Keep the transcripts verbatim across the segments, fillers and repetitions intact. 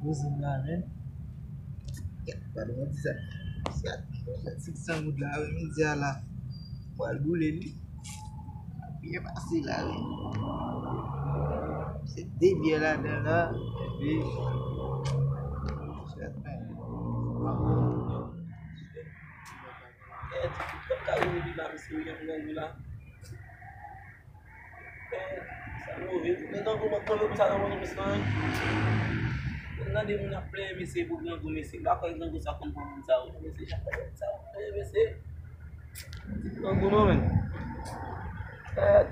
Bouzin la, men. Gad, padon, mwen di sa. Gad, gad, six cents goud la, wi, midi a la. Mwen al boule li. Byen pase la, wi. Se de byè ladan la, epi, gad, men. Gad, gad, gad, gad, gad, gad, gad, gad, Sa move. Men grangou, mwen konn pou sa nan mwen, mesye. Mwen tande moun ap plenyen, mesye, pou grangou, mesye. M pa kwè grangou sa konn pran moun sa yo, mesye. Jan moun sa yo plenyen, mesye. Grangou, non, men. Eh,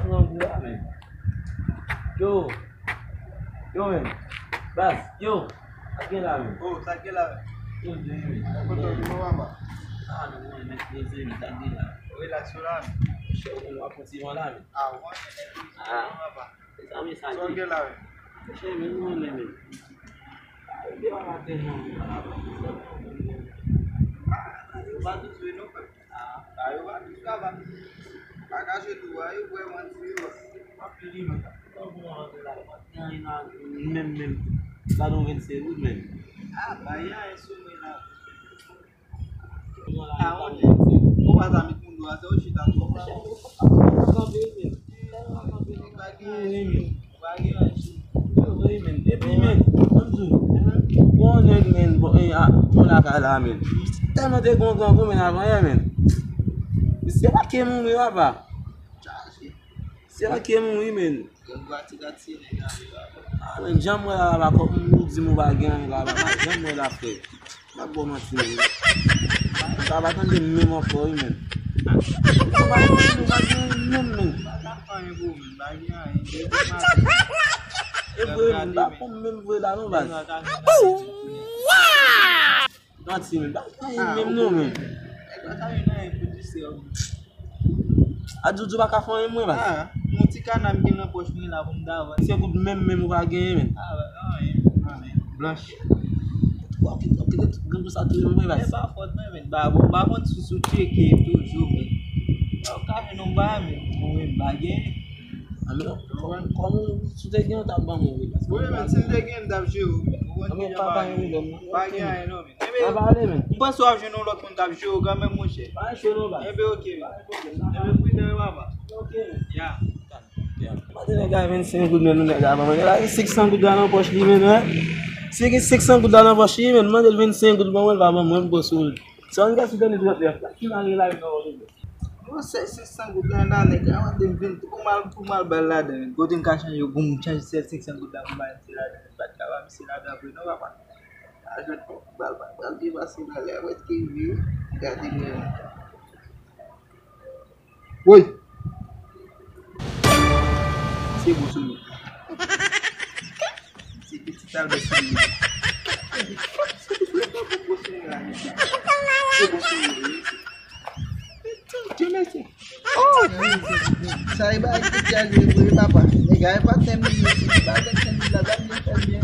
grangou la, men. Yo. Yo, men. Baz, yo. Sa gen la, men. Oh, sa gen la, men. Yo, yo, yo. Kontan, kòman w ap? Ah, non, non, men, men, men, sa gen la. Relax ou la, men. Chè, ou konn w ap pran ti van la, men. Ah, w konnen nèg yo, ah, papa. Mezanmi, sa gen la, men. Chè, men, nou konnen, men. Yo pa tout jwe, non, frè. Ah, yo pa tout jwe, papa. Pa ka jwe tou, a, yo vrèman di yo. Menm, menm. Gade yon vennsenk goud, menm. Ah, pa gen anyen sou mwen la. Ah, on, ou pa ta met moun dwa, se ou chita tou. Pa gen anyen. Pa gen anyen. Yo, wi, men. Epi, men, m di w, gon nèg, men, bon, e, a, bon, lakay la, men. Tèlman te gon grangou, men, avan yè, men. Misye pa ke mouri, papa. Misye pa ke mouri, men. Ah, men, jan m wè la, papa, kòm ou di m ou pa gen anyen la, papa, jan m wè la, frè. M ap ba w manti, men. Sa pa tande menm ankò, wi, men. Sa pa tande, nou pa gen menm, men. E vre, men, pa pou menm vre la, non, baz. Manti, men, pa gen menm, non, men. A, Doudou pa ka fè anyen mwen, baz. Ah, yon ti kana m gen nan pòch mwen la pou m ta vann. Se goud menm, menm ou pa genyen, men. Ah, anyen, anyen. Blanch. Ou kite, ou kite tout grangou sa touye mwen, baz. E pa fòt mwen, men. Ba, bon, ba, konn sou, sou tcheke toujou, men. Ou ka jwenn yon bagay, men. Mwen menm, pa genyen. Ah, men, kòm, kòm ou, si w te gen, ou t ap ban mwen, wi, baz. Wi, men, si m te gen, m t ap jere w, men. Ou konn kijan bagay yo ye. Pa gen anyen, non, men. Enben, m panse w ap jwenn yon lòt moun k ap jere w kanmenm, monchè. Pa jere w, baz. Enben, oke, men. Enben, pridan, wi, papa. Oke, men. Ya. Mande nèg la vennsenk goud, men, nèg la ban mwen. Nèg la gen senk san goud la nan pòch li, men, wè. Si gen senk san goud la nan pòch li, men, mande l vennsenk goud ban mwen, l pa ban mwen, m pran sou l. Sa yon gaz ki gade trannèf la, ki mare la, non, non. Bon, sèl senk san goud la, nan nèg la, mande m vin, pou m al, pou m al ba l ladan, men. Kote m ka chanje, pou m chanje sèl senk san goud la, pou m al mete ladan, men. Pa t ka ba misye ladan vre, non, papa. Ajan, bal, bal, bal, byen pase, bal, lè mwen te rive, gade mwen. Woy! Se bon sou mwen. Se pitit Albè sou mwen. Se pitit Albè sou mwen la, mesye. Se bon sou mwen, mesye. Dieu merci. Oh! Sa e bagay ki te al vre, papa. Nèg la e pa tèmine, si li pa vennsenk mil la, dam byen fè byen.